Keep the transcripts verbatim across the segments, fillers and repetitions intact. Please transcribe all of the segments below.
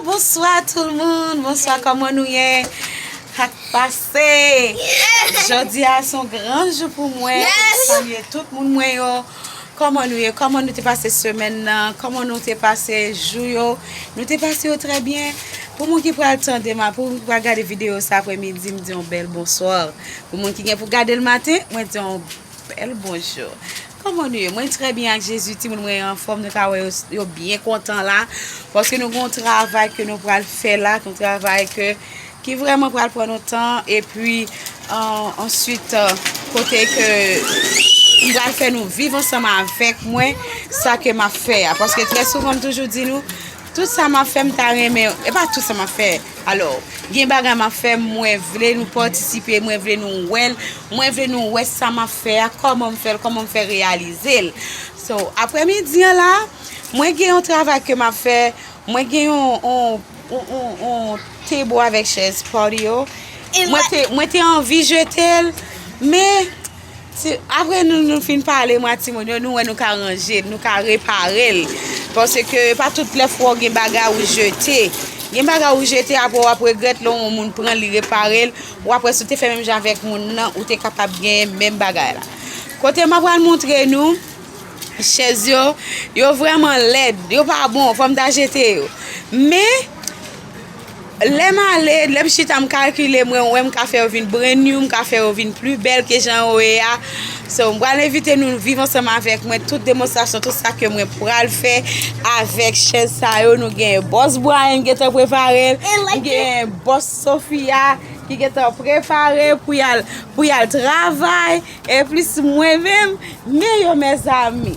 Bonswa tout moun, bonswa, kòman nou ye? Sa k pase? Jodi a se yon gran jou pou mwen, pou m salye tout moun mwen yo. Kòman nou ye? Kòman nou te pase semèn nan? Kòman nou te pase jou yo? Nou te pase yo trè byen. Pou moun ki pral tande m, pou moun ki pral gade videyo sa aprè midi, m di yon bèl bonswa. Pou moun ki gen pou gade l maten, mwen di yon bèl bonjou. Kòman nou ye? Mwen trè byen ak Jezi, timoun mwen anfòm, nou ka wè yo, yo byen kontan la. Paske nou gen yon travay ke nou pral fè la, yon travay ke, ki vrèman pral pran nou tan, epi, euh, answit, euh, kote ke m pral fè nou viv ansanm avèk mwen, sa ke m ap fè a. Paske trè souvan, m toujou di nou, tout sa m ap fè, m ta renmen, e pa tout sa m ap fè. Alò, gen bagay m ap fè, mwen vle nou patisipe, mwen vle nou wè l, mwen vle nou wè sa m ap fè a, kòman m fè l, kòman m fè reyalize l. So, aprè midi an la, mwen gen yon travay ke m ap fè, mwen gen yon, yon, yon, yon, yon table avèk chèz party yo. Mwen te, mwen te anvi jete l, men, ti, apre nou, nou fin pale, mwen ak timoun yo, nou wè nou ka ranje l, nou ka repare l. Paske pa tout lè fwa w gen bagay ou jete. Gen bagay ou jete, apre w ap regrèt lè yon moun pran l, li repare l. Ou apre, si w te fè menm jan avèk moun nan, ou te kapab genyen menm bagay la. Kote m ap pral montre nou, chèz yo, yo vrèman lèd, yo pa bon, fò m ta jete yo. Men, lè m ale, lè m chita, m kalkile, mwen wè m ka fè yo vin brand new, m ka fè yo vin pli bèl ke jan yo ye a. So, m pral envite nou viv ansanm avèk mwen tout demonstrasyon, tout sa ke mwen pral fè avèk chèz sa yo. Nou gen bòs Brian gentan prepare l, nou gen bòs Sofia ki gentan prepare pou y al, pou y al travay. E plis mwen menm, men yo, mezanmi.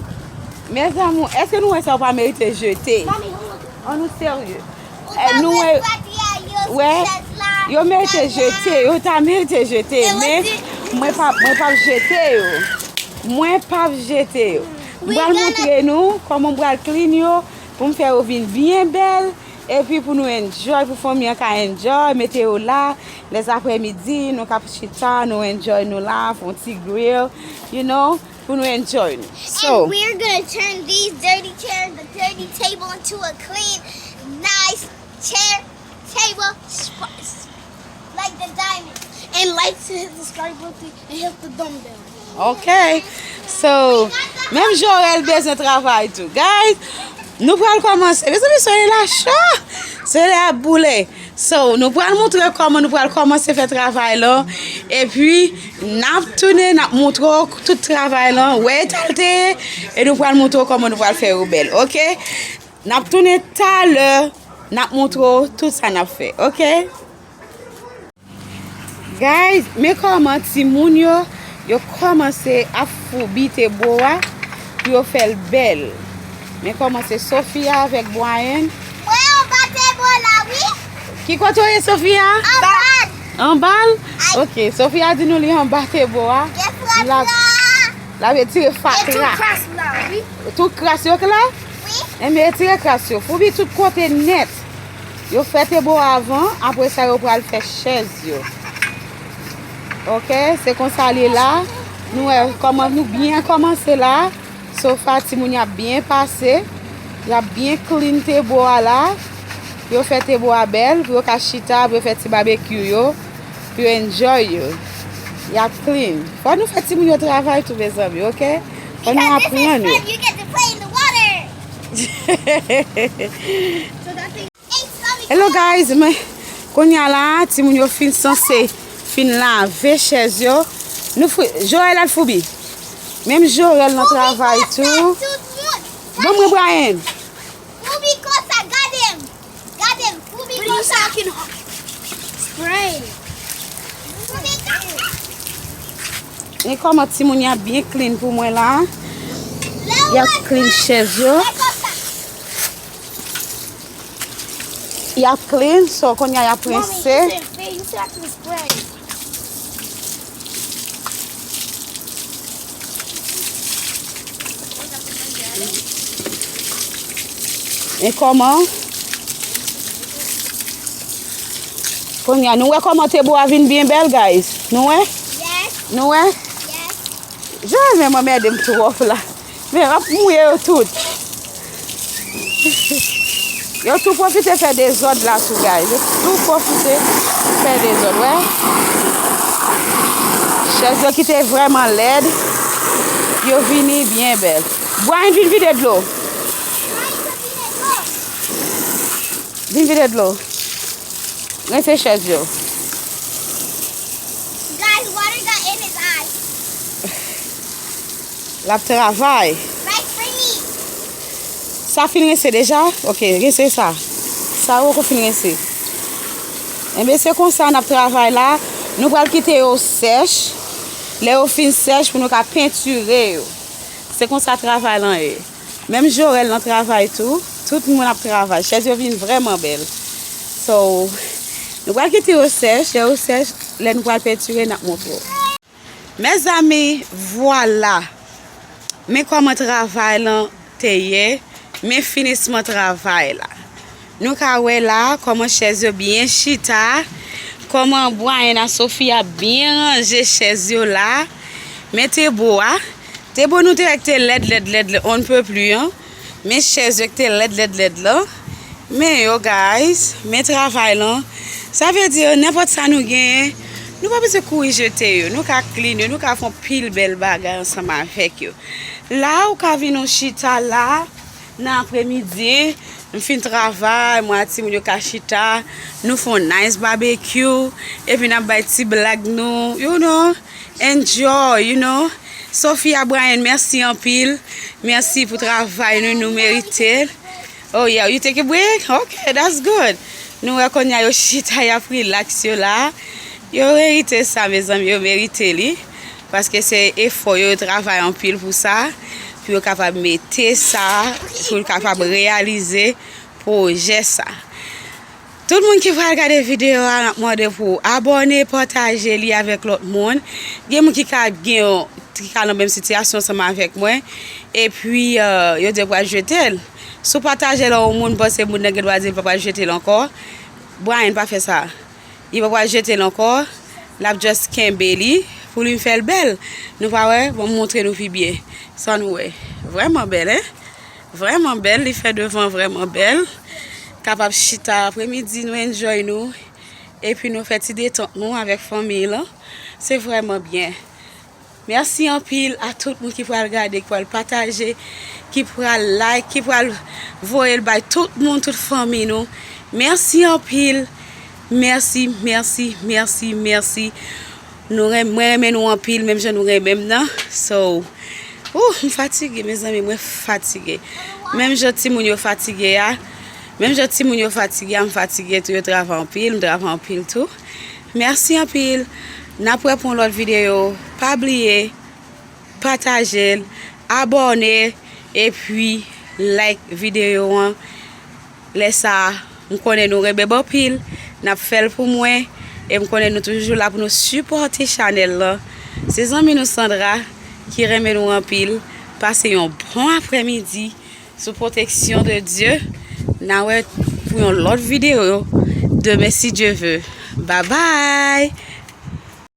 Mezanmi, èske nou wè sa yo pa merite jete? An nou serye? Eh, nou wè, wè, yo merite jete, yo ta merite jete, men mwen pa, mwen p ap jete yo. Mwen p ap jete yo. M pral montre nou kòman m pral clean yo, pou m fè yo vin byen bèl, epi pou nou enjoy, pou fanmi an ka enjoy, mete yo la, lèzaprèmidi, nou ka chita, nou enjoy nou la, fè yon ti grill, you know, pou nou enjoy nou. So, and we're gonna turn these dirty chairs, the dirty table into a clean, nice chair, table, sp- s- like the diamond. And like to hit the subscribe button and hit the thumb bell. Ok. So, menm Jorel bezwen travay tou. Guys, nou pral kòmanse. Mezanmi, solèy la cho. Solèy la ap boule. So, nou pral montre kòman nou pral kòmanse fè travay la. Epi, n ap tounen, n ap montre w tout travay la. Wè eta l te ye. E nou pral montre w kòman nou pral fè yo bèl. Ok? N ap tounen talè. N ap montre w tout sa n ap fè. Ok? Guys, men kòman timoun yo, yo kòmanse ap foubi tebo a pou yo fè l bèl. Men kòman se Sofia avèk Brian. Mwen anba tebo la, wi. Ki kote w ye, Sofia? Anba l. Anba l? Ay. Ok, Sofia di nou li anba tebo a. Gen fatra. L ap, l ap retire fatra. E tou kras la, wi. Tou kras yo k la? Wi. Enben, retire kras yo. Foubi tout kote nèt. Yo fè tebo avan, apre sa yo pral fè chèz yo. Ok, se konsa li la. Nou wè kòman nou byen kòmanse la. Sofa timoun y ap byen pase. Y ap byen clean tebo a la. Yo fè tebo a bèl pou yo ka chita, pou yo fè ti babekyou yo, pou yo enjoy yo. Y ap clean. Fò nou fè timoun yo travay tou, mezanmi, ok? Fò nou aprann yo. Hello guys, men kounye a la, timoun yo fin sanse fin lave chèz yo. Nou fou, Joël al foubi. Menm Joël nan travay tou. Bon, mwen Brian. Foubi konsa, gade m. Gade m, foubi konsa. Spray. Foubi konsa. E kòman timoun y ap byen clean pou mwen la. Y ap clean chèz yo. Y ap clean, so kounye a y ap rinse. E kòman? Kounye a, nou wè kòman tebo a vin byen bèl, guys? Nou wè? Yes. Nou wè? Yes. Joël menm anmède m twòp la. Men, m ap mouye yo tout. Yo tou pwofite fè dezòd la tou, guys. Yo tou pwofite fè dezòd, wè. Chèz yo ki te vrèman lèd, yo vini byen bèl. Brian, vin vide dlo. Vin vide dlo. Rense chèz yo. Guys, water got in his eye. L ap travay. Right, bring me. Sa fin rense deja? Ok, rense sa. Sa poko fin rense. Enben, se konsa n ap travay la. Nou pral kite yo sèch. Lè yo fin sèch, pou nou ka pentire yo. Se konsa travay lan ye. Menm Jorel nan travay tou. Tout moun ap travay. Chèz yo vin vrèman bèl. So, nou pral kite yo sèch. Lè yo sèch, lè nou pral pentire, n ap montre w. Mezanmi, vwala. Men kòman travay lan te ye. Men finisman travay la. Nou ka wè la kòman chèz yo byen chita. Kòman Brian ak Sophia byen ranje chèz yo la. Men te bo a. Te bo nou te wè ki te lèd, lèd, lèd, lèd, on ne peut plus, hein. Men chèz yo ki te lèd, lèd, lèd lan. Men yo, guys, men travay lan. Sa vle di, nenpòt sa nou genyen, nou pa bezwen kouri jete yo. Nou ka clean yo, nou ka fè yon pil bèl bagay ansanm avèk yo. La, ou ka vin ou chita la, nan apremidi, nou fin travay, mwen ak timoun yo ka chita, nou fè yon nice barbecue, epi n ap bay ti blag nou, you know, enjoy, you know. Sophia, Brian, mèsi anpil. Mèsi pou travay nou, nou merite l. Oh yeah, you take a break? Ok, that's good. Nou wè kounye a yo chita, y ap relax yo la. Yo merite sa, mezanmi, yo merite li. Paske se efò yo, yo travay anpil pou sa, pou yo kapab mete sa, pou yo kapab reyalize pwojè sa. Tout moun ki pral gade videyo a, n ap mande pou abòne, pataje li avèk lòt moun. Gen moun ki ka gen yon, ki ka nan menm sitiyasyon ansanm avèk mwen. Epi, euh, yo di yo pral jete l. Si w pataje l a yon moun, panse moun nan gen dwa di l pa pral jete l ankò. Brian pa fè sa. Li pa pral jete l ankò. L ap just kenbe li pou li fè l bèl. Nou pa wè? Bon, m montre nou pi byen. Sa nou wè. Vrèman bèl, hein? Vrèman bèl. Li fè devan vrèman bèl. Kapab chita apremidi, nou enjoy nou. Epi nou fè ti detant nou avèk fanmi lan. Se vrèman byen. Mèsi anpil a tout moun ki pral gade, ki pral pataje, ki pral like, ki pral voye l bay tout moun, tout fanmi nou. Mèsi anpil. Mèsi, mèsi, mèsi, mèsi. Nou renm-, mwen renmen nou anpil, menm jan nou renmen m nan. So, ouh, m fatige, mezanmi, mwen fatige. Menm jan timoun yo fatige a, menm jan timoun yo fatige a, m fatige tou, yo travay anpil, m travay anpil tou. Mèsi anpil. N ap wè pou yon lòt videyo. Pa bliye, pataje l, abòne, epi like videyo an. Lè sa a, m konnen nou renmen m anpil. N ap fè l pou mwen. E m konnen nou toujou la pou nou sipòte chanèl lan. Se zanmi nou Sandra ki renmen nou anpil. Pase yon bon aprèmidi. Sou pwoteksyon de Dye, n a wè pou yon lòt videyo demen si Dye ve. Babay!